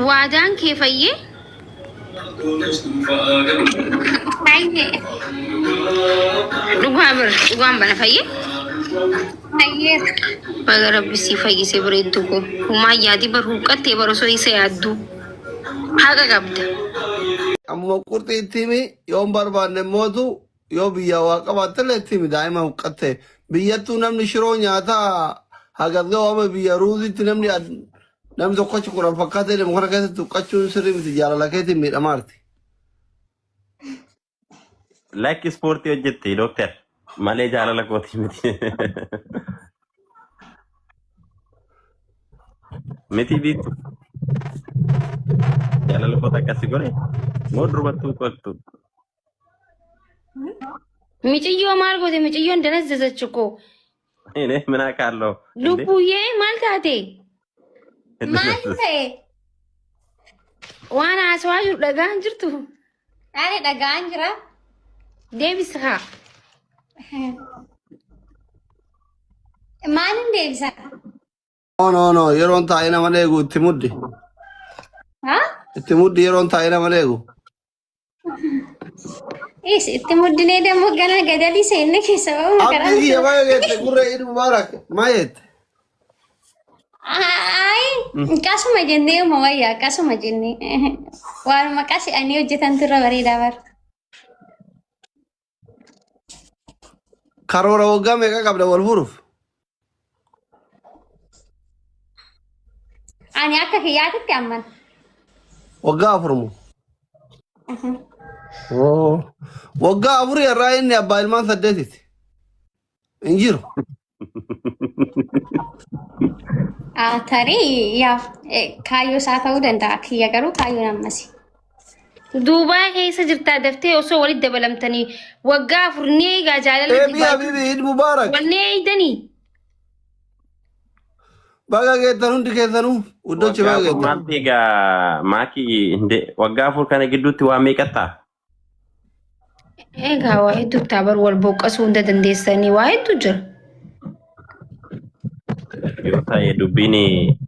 Waadaan kee fayyee? Fayyee. Dhugaa bir dhugaan bana fayyee? Fayyee. Baga rabbi sii fayyise bareedduu koo. Humaa yaadii bar huqqattee bar osoo isa yaadduu. Haqa qabda. Ammuma qurxii itti himi yoo hin barbaanne mootu yoo biyya waa qabaattellee itti himi daa'ima huqqatte. Biyyattuu namni shiroo nyaataa hagas ga'u amma biyya ruuziitti namni namni tokkochi kudhan fakkaatee deemu kana keessatti huqqachuun sirrii miti jaalala keetiin miidhamaarti. Lakki ispoortii hojjetti dooktar malee jaalala kootii miti. Miti biittu. Jaalala koota akkasi godhe moo durumattuu qottu. Miciyyoo maal goote miciyyoon danazzazachu koo. Ini mina kaalloo. Lubbuyyee maal taate? Maal ta'e? Waan haasawaa jiru dhagaan jirtu. Ani dhaga'aan jira. Deebisi haa. Maalin deebisa? No no no yeroon taa'ee nama eegu itti muddi. Ha? Itti muddi yeroon taa'ee nama eegu. Is itti muddinee dammoo gana gadalii seenne keessa ba'uu Abdii karaan. kiyya baay'ee geette gurree Eid Mubaarak maa jette? Ay, akkasuma jennee uma wayya akkasuma jennee waanuma qasi'anii hojjetantu irra bareedaa bara. Karoora waggaa meeqa qabda wal furuuf? Ani akka kiyyaatitti amman. Waggaa afur moo? Oo. Waggaa afurii irraa inni abbaa ilmaan saddeetitti. Hin jiru. Ah, Tarii yaa kaayyoo isaa ta'uu danda'a. Kiyya garuu kaayyoon ammasi. Duubaa keessa jirtaa daftee osoo walitti dabalamtanii waggaa afur ni eegaa jaalala Eebii Habibi Eid Mubarak. Wal ni eeydanii. Baga geettan hundi keessanuu uddochi Waggaa baga afur geettan. maaltu egaa maakii hinde waggaa afur kana gidduutti waa meeqattaa? Egaa waa hedduu taa bar wal boqqasuu hunda dandeessanii waa hedduu jira. Yoo ta'e dubbiin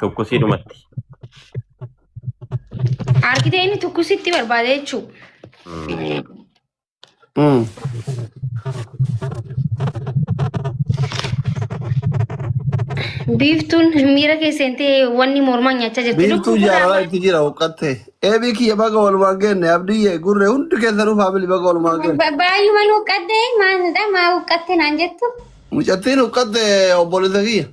tokkosii dhumatti. Argitee inni tokkositti barbaada jechuudha. Biiftuun miira keessa seentee wanni mormaa nyaachaa jirti. Biiftuu Lubbuu jaalala kudhaa itti jira huqqatte. Eebii kiyya baga walumaan geenne abdiyyee gurree hundi keessanuu faamilii baga walumaan geenne. Baay'uma nu huqqatte maalidha maa huqqatte naan jettu. Mucattiin huqqatte obboleessa kiyya.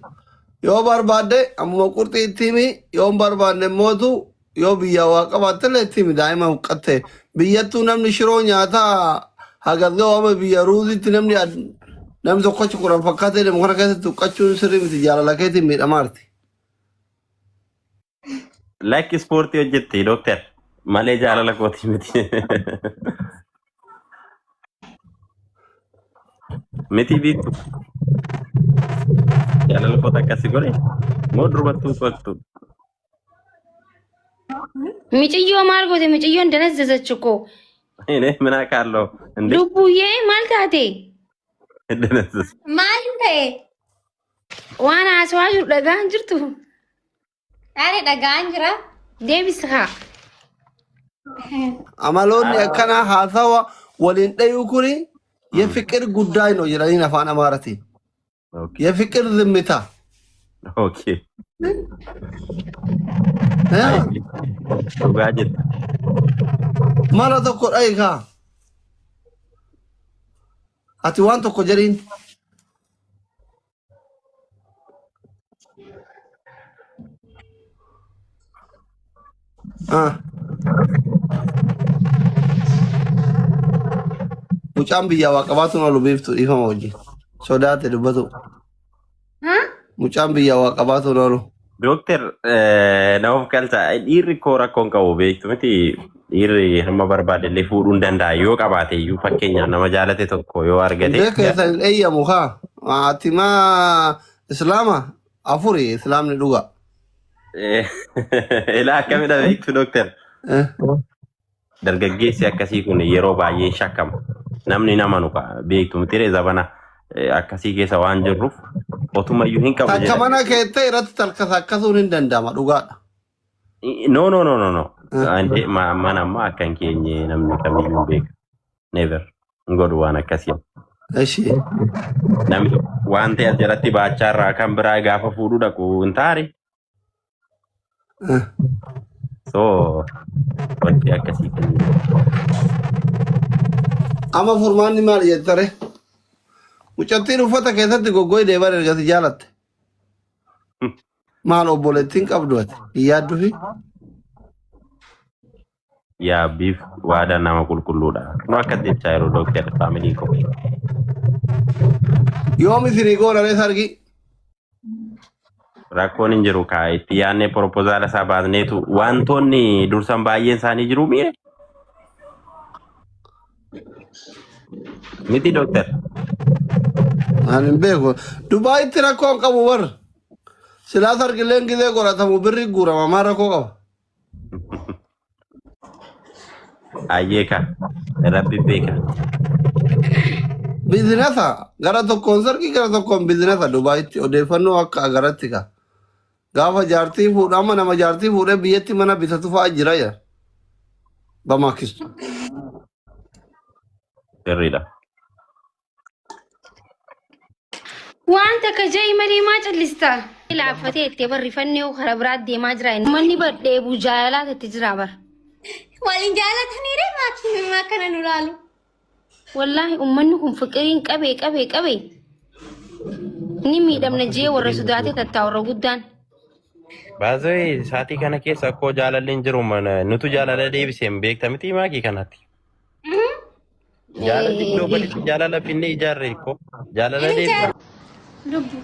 Yoo barbaadde ammuma qurxii itti himi yoo hin barbaanne mootu yoo biyya waa qabaattellee itti himi daa'ima huqqatte. Biyyattuu namni shiroo nyaataa hagas ga'u amma biyya ruuziitti namni namni tokkochi kudhan fakkaatee deemu kana keessatti huqqachuun sirrii miti jaalala keetiin miidhamaarti. Lakki ispoortii hojjetti dooktar malee jaalala kootii miti. Miti biittu. Jaalala koota akkasi godhe moo durumattuu qottu. Miciyyoo maal goote miciyyoon danazzazachu koo. Ini mina kaalloo. Inde Lubbuyyee maal taate? danazzaz. Maal ta'e? Waan haasawaa jiru dhagaan jirtu. Ani dhaga'aan jira. Deebisi haa. Amaloonni akkanaa haasawa waliin dhayuu kuni yefiqir guddaa ነው jedhaniin afaan Amaaratiin. Okay. የፍቅር ዝምታ Okay. እ? Dhugaa jetta. mala tokko dhayi kaa ati waan tokko jedhiin Ah. Mucaan biyyaa waa qabaatuun oolu beektu dhiifama wajjin. Sodaate dubbatu. Ha? Mucaan biyyaa waa qabaatuun oolu. Dooktar nama of galcha. Dhiirri koo rakkoo hin qabu beektu miti. Dhiirri hamma barbaade illee fuudhuu hin danda'a yoo qabaate iyyuu fakkeenyaaf nama jaalate tokko yoo argate. Hundee keessan hin eeyyamu kaa. Ati maa islaama afuri islaamni dhuga. Ilaa akkamidha beektu dooktar. Dargaggeessi akkasii kun yeroo baay'ee hin shakkama. Namni nama nu beektu miti zabana akkasii keessa waan jirruuf otumayyuu hin qabu Takka jedha. mana keettee irratti talkasa akkasuun hin danda'ama dhugaadha. No, no, no, no, no. Ande mana amma akka hin keenye namni kamiyyuu beeka. Never. Hin godhu waan akkasii. Eshi. Namni tokko waan ta'e as jalatti baachaa irraa kan biraa gaafa fuudhuu dhaqu hin taare. So wanti akkasii kun Amma furmaanni maal jettare? Mucattiin uffata keessatti goggoydee bara erga si jaalatte. Maal obboleettiin qabdu ati? Hin yaaddufi? Yaabbiif waadaa nama qulqulluudha. Nu akkas jechaa yeroo dooktar faamilii koo. Yoom isinii goona ree sargii? Rakkoon hin jiru kaa itti yaadnee proposal isaa baasneetu wantoonni dursan baay'een isaanii jiru miire. Miti dooktar. Ani hin beeku. Dubaayitti rakkoo hin qabu warra. Silaa sargilleen gizee godhatamu birri guurama maal rakkoo qaba? Ayyee ka rabbi beeka. Bizinasa gara tokkoon sargii gara tokkoon bizinasa Dubaayitti odeeffannoo akka agaratti ka. Gaafa jaartii fuudhu amma nama jaartii fuudhee biyyatti mana bitatu fa'aa jira ya. Bamaakistu. Sirriidha. Waan takka ja'i malee maa callista? Laaffatee itti barrifannee karaa biraa deemaa jira. Manni bar dheebuu jaalalaa itti jira bar. Waliin jaalataniire maatiin maa kana nu laalu. Wallaahi uummanni kun fiqiriin qabee qabee qabee ni miidhamna jee warra sodaatee tattaa warra guddaan. Baazee sa'aatii kana keessa akkoo jaalalli hin jiru mana nutu jaalala deebiseen beekta miti maakii kanatti. Jaalalli iddoo baditti jaalala finnee ijaarre ko jaalala Inni deebisa. Lubbu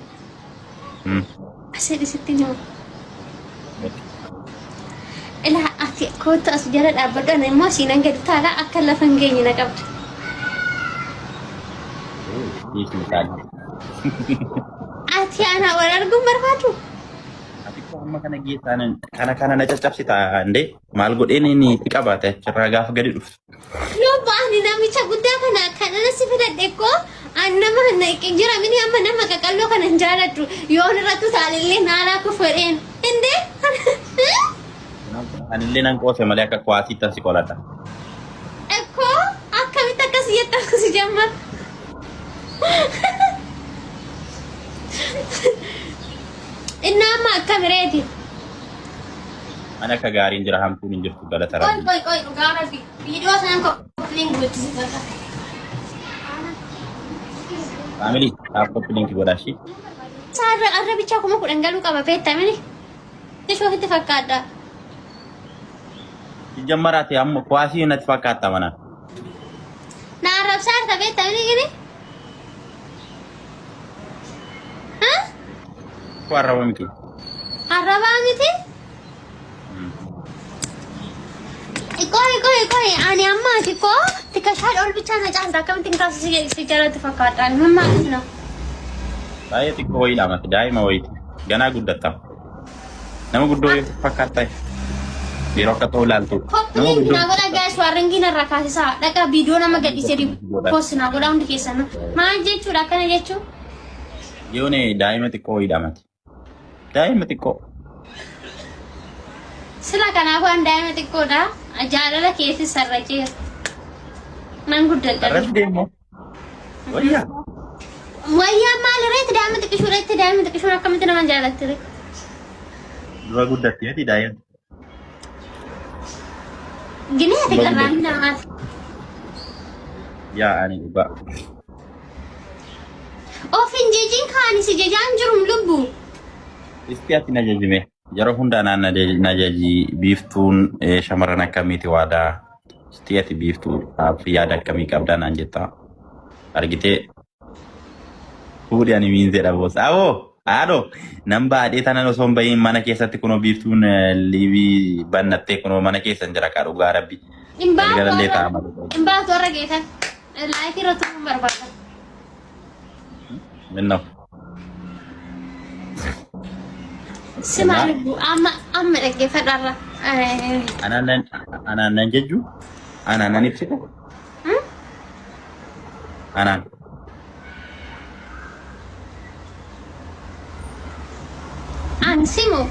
asii dhisitti nima. Ilaa ati kootu as jala dhaabbadhu ani immoo siin hanga taala akka lafa hin geenye na qabda. Ati ana wal arguun barbaadu? Ati koo amma kana geessaan kana kana na caccabsita indee maal godheen inni si qabaate achirraa gaafa gadi dhuftu. Lubbu ani namicha guddaa kana kan ana si filadhe koo ani nama jira mini amma nama qaqalloo kana hin jaaladhu yoon irratti utaalillee naalaa kufudheen. Indee? Anillee nan qoose malee akka kuwaasiittan si qoladha. Ekkoo akkamitti akkas jetta si jammar. Inni amma akkam reeti? Ani akka gaariin jira hamtuun hin jirtu galata Qoy rabbii. qoy qoy dhugaa rabbi. Viidiyoo sanaan koppiliin gochisiifadha. Faamilii taaf koppiliinki godhaa ishii. Saarra arra bichaa 10,000 galuu qaba beektamini. Tishoo ofitti fakkaadha. Jijjammaraati amma kuwaasii natti fakkaatta mana. Na arrabsaa harka beektamini gini. Ha? Koo arraba miti. Arrabaa miti? Qoy qoy qoy ani amma ati koo tikashaan ol bichaa na caalta akkamitti hin kaasu si jalatti fakkaata ani mammaa na. Baay'ee xiqqoo wayiidha mati daa'ima wayiiti. Ganaa guddatta. Nama guddoo fakkaatta. Yeroo akka ta'u ilaaltu. Nama Koppiliin guddoo. naa godha gaas warringii narraa kaasisaa dhaqa viidiyoo nama gadhiisee post naa godha hundi keessan maal jechuudha akkana jechuun. Yoone daa'ima xiqqoo wayiidha mati. Daa'ima xiqqoo. Sila kanaafuu an daa'ima xiqqoodha. Jaalala keessi sarraceera. Nan guddadha. Irratti deemu. Wayyaa. Wayyaa maal irratti daa'ima xiqqishuu irratti daa'ima xiqqishuun akkamitti nama jaalatti ree? Dura guddatti ati daa'ima. Ginee ati qarraamni namaati. Yaa ani dhugaa. Of hin jejin kaani si jejaan jirum lubbu. Isti ati na jajime. Yeroo hundaa naan na jaji biiftuun shamarran akkamiiti waadaa. Isti ati biiftuu yaada akkamii qabdaa naan jettaa. Argitee fuudhi ani miinzeedha boos. Awoo haadhoo nan baadhee tanan osoo hin bahiin mana keessatti kunoo biiftuun liivii bannattee kunoo mana keessa hin jira kaa dhugaa rabbi. Hin baatu Galgalallee warra ta'a malee. hin baatu warra geetan. Laayikii irra turuun barbaada. Minnaw. Simaa lubbu amma amma dhaggeeffadhaarra. Anaan nan anaan nan jejju anaan nan ibsitu anaan. An simu.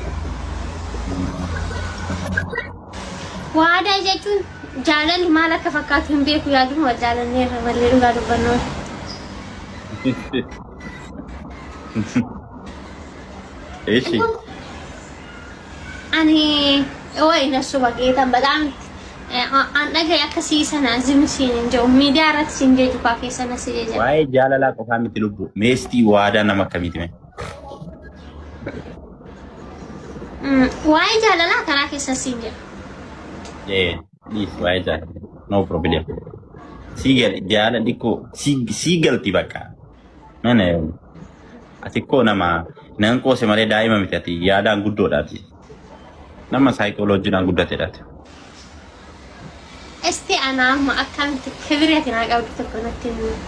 Waadaa jechuun jaalalli maal akka fakkaatu hin beeku yaaduma wal jaalanneerra malee dhugaa dubbannoo. Eeshi. Ani wayi na soba geetan badaam an dhagaye akka sii sana zimi siin hin jedhu miidiyaa irratti siin jeju kaa keessa na si jeja. Waa'ee jaalalaa qofaa miti lubbu. Meestii waadaa nama akkamiiti mee? Waa'ee jaalalaa karaa keessa siin jedha. Eh, please waa'ee jaalalaa. No problem. Sii gal jaalalli koo sii galti bakka. Mana ati koo nama nan qoose malee daa'ima miti ati yaadaan guddoodhaati. Nama saayikooloojiidhaan guddateedhaati. Esti ana amma akkamitti kibiri ati naa qabdu tokko natti himi.